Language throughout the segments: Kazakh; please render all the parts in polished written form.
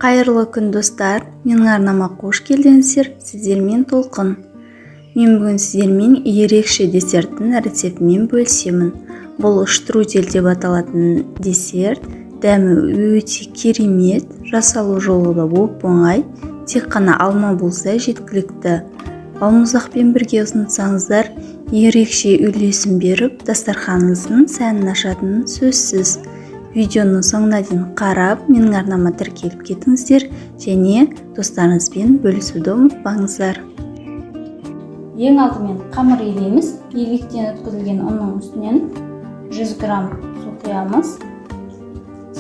Қайырлы күн, достар! Менің арнама қош келдіңіздер. Сіздермен Толқын. Мен бүгін сіздермен ерекше десерттің рецептімен бөлісемін. Бұл штрудель деп аталатын десерт. Дәмі өте керемет, жасалу жолы да оп-оңай. Тек қана алма болса, жеткілікті. Балмұздақпен бірге ұсынсаңыздар, ерекше үйлесім беріп, дастарханыңыздың сәнін ашатыны сөзсіз. Видеоны соңына дейін қарап, менің арнама тіркеліп кетіңіздер және достарыңызбен бөлісуді ұмытпаңыздар. Ең алдымен қамыр илейміз. Илектен өткізілген ұнның үстінен 100 грамм су құямыз,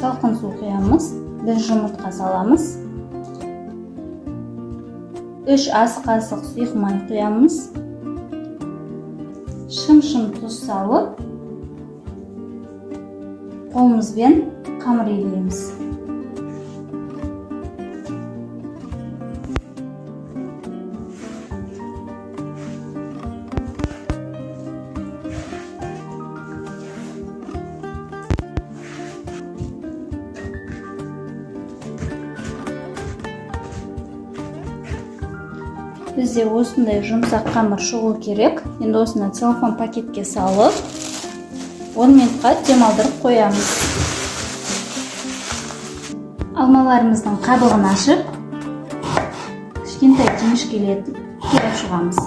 салқын су құямыз, бір жұмыртқа саламыз, 3 ас қасық сұйық май құямыз, шым-шым тұз салып, қолымызбен қамыр илейміз. Бізде осындай жұмсақ қамыр шығу керек. Енді осыны целлофан пакетке салып, 10 минутқа демалдырып қоямыз. Алмаларымыздың қабығын ашып, кішкентай жіңішкелетіп турап шығамыз.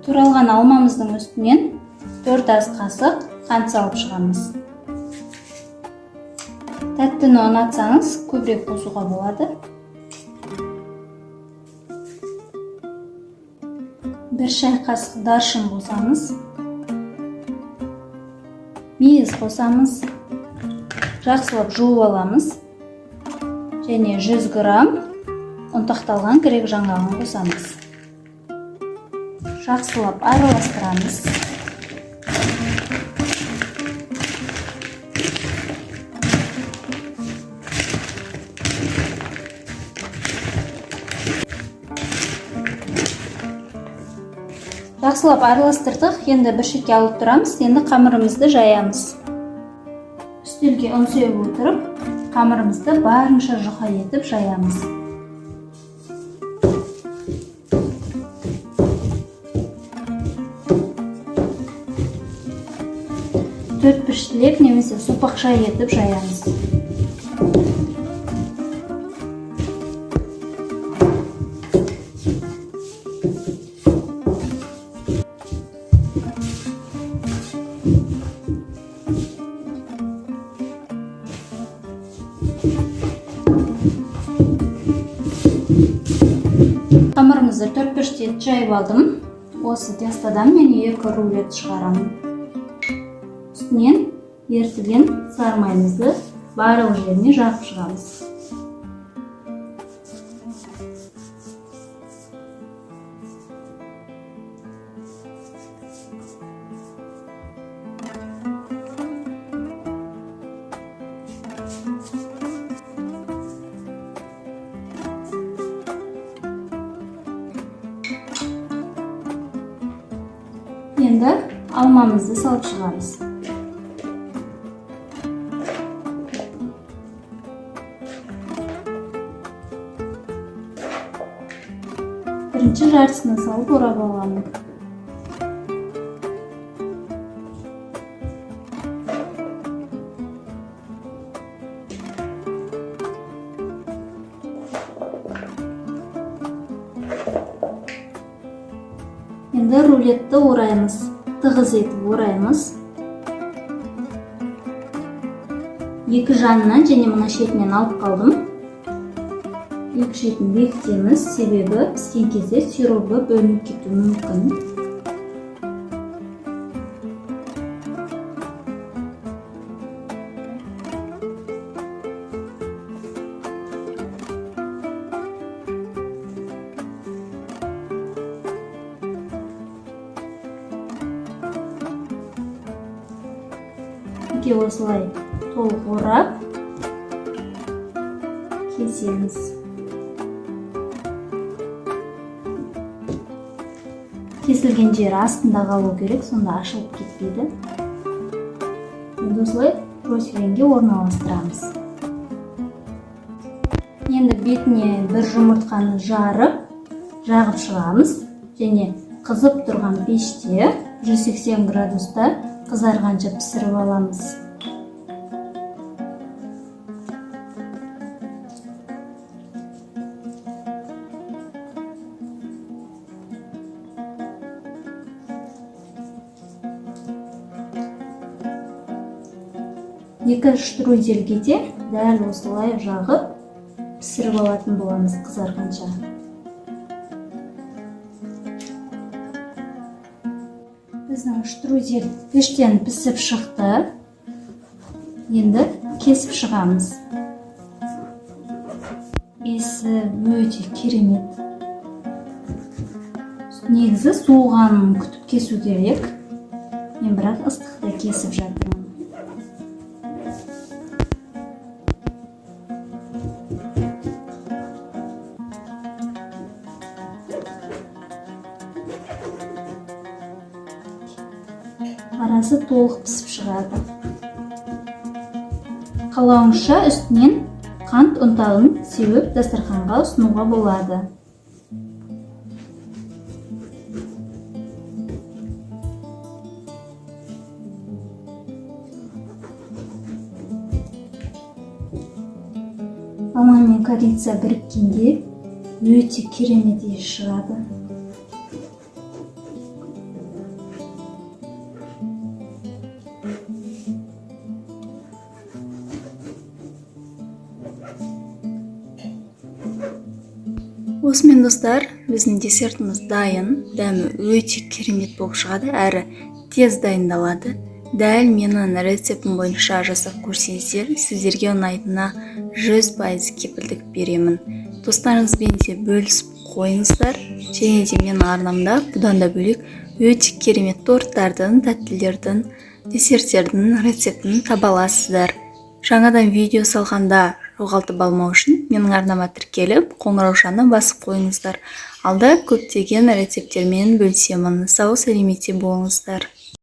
Туралған алмамыздың үстінен 4 ас қасық қант салып шығамыз. Тәттіні ұнатсаңыз, көбірек қосуға болады. 1 шай қасық даршын қосамыз, мейіз қосамыз, жақсылап жуып аламыз және 100 грамм ұнтақталған грек жаңғағын қосамыз. Жақсылап араластырамыз. Жақсылап араластырдық. Енді бір шетке алып тұрамыз. Енді қамырымызды жаямыз. Үстелге ұн сеуіп отырып, қамырымызды барынша жұқа етіп жаямыз. Төртбұрыштілеп немесе сопақша етіп жаямыз. Қамырымызды төртбұрышты етіп жайып алдым. Осы тестодан мен екі рулет шығарамын. Үстінен ерітілген сары майымызды барлық жеріне жағып шығамыз. Енді алмамызды салып шығамыз. Бірінші жартысына салып, орап аламын. Енді рулетті ораймыз, тығыз етіп ораймыз. Екі жанынан және мына шетінен алып қалдым. Екі шетін бекітеміз, себебі піскен кезде сиробы бөлініп кетуі мүмкін. Мінекей, осылай толық орап кесеміз. Кесілген жері астында қалу керек, сонда ашылып кетпейді. Енді осылай противеньге орналастырамыз. Енді бетіне бір жұмыртқаны жарып, жағып шығамыз және қызып тұрған пеште 180 градуста қызарғанша пісіріп аламыз. Екі штрудельге де дәл осылай жағып пісіріп алатын боламыз қызарғанша. Біздің штрудель пештен пісіп шықты. Енді кесіп шығамыз. Иісі өте керемет. Негізі суығанын күтіп кесу керек. Мен бірақ ыстықта кесіп жатырмын. Арасы толық пісіп шығады. Қалауыңызша үстінен қант ұнтағын сеуіп дастарханға ұсынуға болады. Алма мен корица біріккенде өте керемет иіс шығады. Осымен, достар, біздің десертіміз дайын. Дәмі өте керемет болып шығады, әрі тез дайындалады. Дәл менің рецептім бойынша жасап көрсеңіздер, сіздерге ұнайтынына 100% кепілдік беремін. Достарыңызбен де бөлісіп қойыңыздар. Және де менің арнамда бұдан да бөлек өте керемет торттардың, тәттілердің, десерттердің рецептін таба аласыздар. Жаңадан видео салғанда жоғалтып алмау үшін менің арнама тіркеліп, қоңыраушаны басып қойыңыздар. Алда көптеген рецепттермен бөлісемін. Сау сәлеметте болыңыздар.